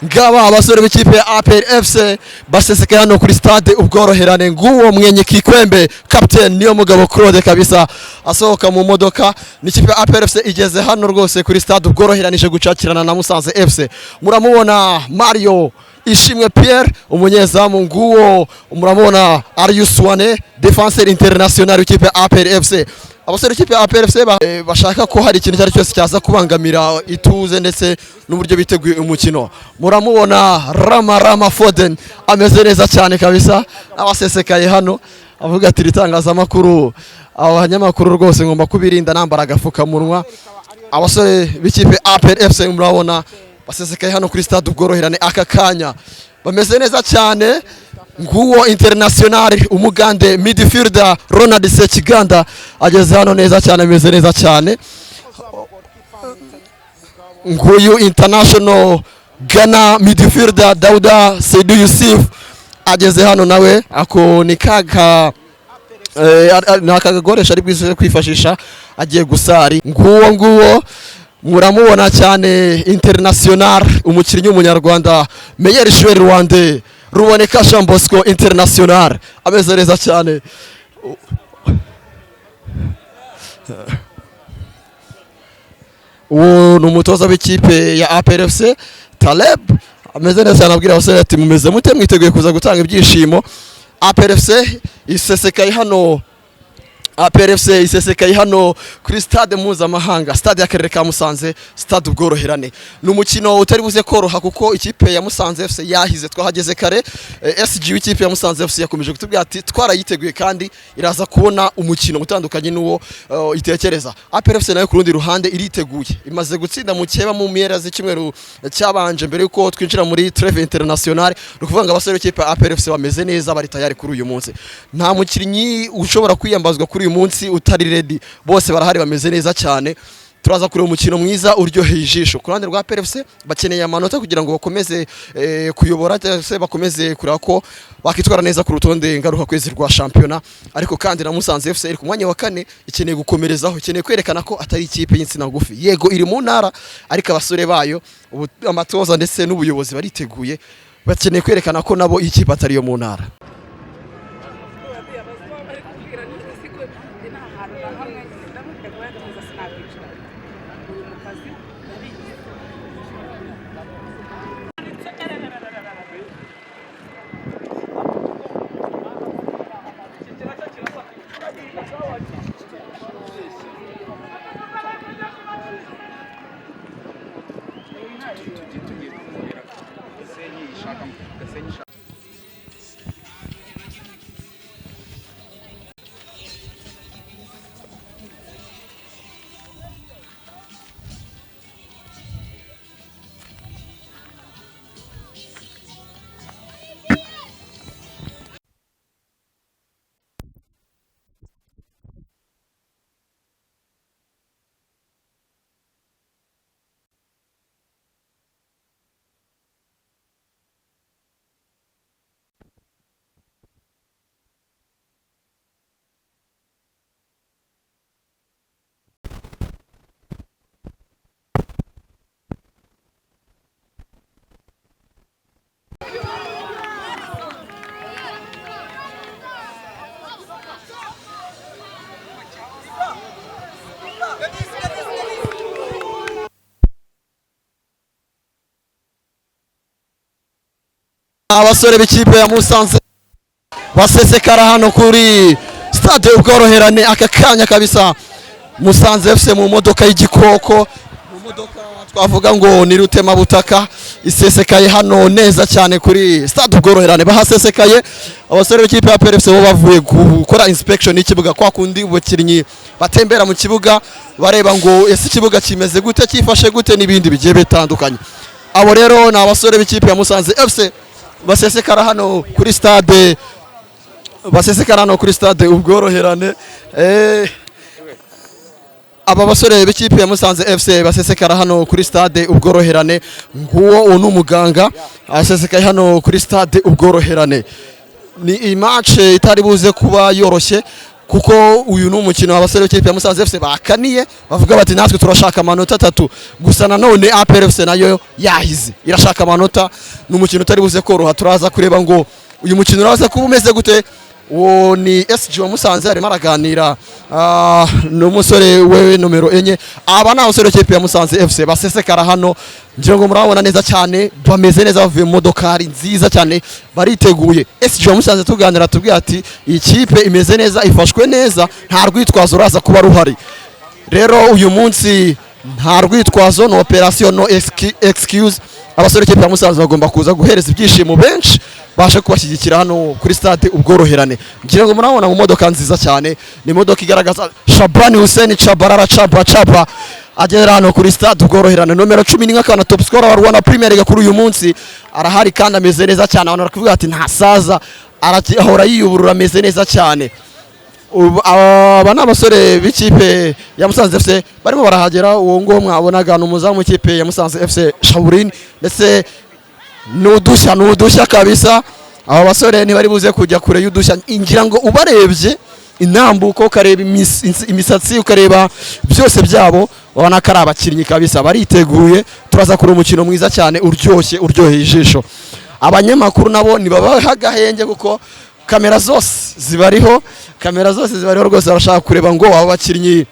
Ngaba abasore b'ikipe ya APR FC basesekaye hano kuri Stade Ubworoherane. Nguwo mwenye kikwembe, captain niyo mugabo Claude kabisa, asohoka mu modoka. N'ikipe ya APR FC igeze hano rwose kuri Stade Ubworoherane, ije gucakirana na Musanze FC. Muramubona Mario Ishimwe Pierre, umunyezamu. Nguwo muramubona Arius Wane, défenseur international w'ikipe ya APR FC. Abasore b'ikipe ya APR FC bashaka ko hari ikintu icyo ari cyo cyose cyaza kubangamira ituze ndetse n'uburyo biteguye umukino. Muramubona Rama Rama Foden, ameze neza cyane kabisa, abasesekaye hano avuga ati: "Iri tangazamakuru, abanyamakuru rwose ngomba kubirinda nambara agapfukamunwa." Abasore b'ikipe APR FC murabona basesekaye hano kuri Stade Ubworoherane aka kanya, bameze neza cyane. Nguwo international umugande midfielder Ronald Sekiganda ageze hano neza cyane, ameze neza cyane. Nguyu international Ghana midfielder Dauda Seidu Yusuf ageze hano nawe. Ako ni kaka ni aka gakoresho ari bwize kwifashisha agiye gusari. Nguwo muramubona cyane, international umukinnyi w'umunyarwanda, meilleur joueur rwandais, Ruboneka Jean Bosco, international, ameze neza cyane. Uwo ni umutoza w'ikipe ya APR FC, Taleb, ameze neza cyane, abwira abasore ati: "Mumeze mute? Mwiteguye kuza gutanga ibyishimo?" APR FC isesekaye hano, APR FC isesekaye hano kuri stade mpuzamahanga, stade y'akarere ka Musanze, Stade Ubworoherane. Ni umukino utari buze koroha kuko ikipe ya Musanze FC yahize. Twahageze kare, SG w'ikipe ya Musanze FC yakomeje kutubwira ati: "Twarayiteguye kandi iraza kubona umukino utandukanye n'uwo itekereza." APR FC nayo ku rundi ruhande iriteguye, imaze gutsinda mukeba mu mpera z'icyumweru cyabanje mbere yuko twinjira muri trêve internationale. Ni ukuvuga ngo abasore b'ikipe ya APR FC bameze neza, bari tayari kuri uyu munsi. Nta mukinnyi ushobora kwiyambazwa kuri uyu munsi utari ready, bose barahari, bameze neza cyane. Turaza kureba umukino mwiza uryoheye ijisho. Ku ruhande rwa APR FC bakeneye amanota kugira ngo bakomeze kuyobora cyangwa se bakomeze kureba ko bakitwara neza ku rutonde ngaruka kwezi rwa shampiyona. Ariko kandi na Musanze FC iri ku mwanya wa kane, ikeneye gukomerezaho, ikeneye kwerekana ko atari ikipe y'insina ngufi. Yego iri mu ntara, ariko abasore bayo, amatoza ndetse n'ubuyobozi bariteguye, bakeneye kwerekana ko nabo iyi kipe atari iyo mu ntara. Bari kubwira siko nta hantu na hamwe ndamubwira ngo yatuza sinakwicara uri mu kazi ndabizi. Tugiye kugera Gasenyi ishaka, Gasenyi ishaka. Abasore b'ikipe ya Musanze basesekara hano kuri Stade Ubworoherane aka kanya kabisa. Musanze FC mu modoka y'igikoko, mu modoka twavuga ngo ni rutemabutaka, isesekaye hano neza cyane kuri Stade Ubworoherane. Bahasesekaye abasore b'ikipe ya APR FC bo bavuye gukora inspection y'ikibuga, kwa kundi abakinnyi batembera mu kibuga bareba ngo ese ikibuga kimeze gute, cyifashe gute n'ibindi bigiye bitandukanye. Abo rero ni abasore b'ikipe ya Musanze FC basesekara hano kuri stade, basesekara hano kuri Stade Ubworoherane. Aba basore b'ikipe ya Musanze FC basesekara hano kuri Stade Ubworoherane. Nguwo uwo ni umuganga asesekaye hano kuri Stade Ubworoherane. Ni iyi match itari buze kuba yoroshye. Kuko uyu ni umukino abasore b'ikipe ya Musanze FC bakaniye, bavuga bati: "Natwe turashaka amanota 3." Gusa nanone APR FC nayo yahize, irashaka amanota. Ni umukino utari buze koroha. Turaza kureba ngo uyu mukino uraza kuba umeze gute. Uwo ni SG wa Musanze, arimo araganira n'umusore wewe nomero 4. Aba ni abasore b'ikipe ya Musanze FC basesekara hano. Ngira ngo murabona neza cyane, bameze neza, bavuye mu modokari nziza cyane, bariteguye. SG wa Musanze tuganira tubwira ati: "Iyi kipe imeze neza, ifashwe neza, nta rwitwazo uraza kuba ruhari." Rero uyu munsi nta rwitwazo, no operation, no excuse. Abasore b'ikipe ya Musanze bagomba kuza guhereza ibyishimo benshi baje kubashyigikira hano kuri stade Ubworoherane. Ngira ngo murabona mu modoka nziza cyane, ni imodoka igaragaza Shabani Hussein Chabarara Chaba Chaba agera hano kuri stade Ubworoherane. Nomero 11 akana top scorer wa Rwanda Premier League kuri uyu munsi arahari kandi ameze neza cyane. Abantu barakuvuga ati: "Ntasaza, ahora yiyuburura, ameze neza cyane." Aba ni abasore b'ikipe ya Musanze FC barimo barahagera. Uwo nguwo mwabonaga ni umuzamu w'ikipe ya Musanze FC, Shaburin. Ndetse ni udushya, ni udushya kabisa. Aba basore ntibari buze kujya kure y'udushya. Ngira ngo ubarebye intambuko, ukareba imisatsi, ukareba byose byabo, ubona ko ari abakinnyi kabisa, bariteguye. Turaza kureba umukino mwiza cyane, uryoshye, uryoheye ijisho. Abanyamakuru nabo ntibabaha agahenge kuko kamera zose zibariho, kamera zose zibariho rwose. Barashaka kureba ngo abo bakinnyi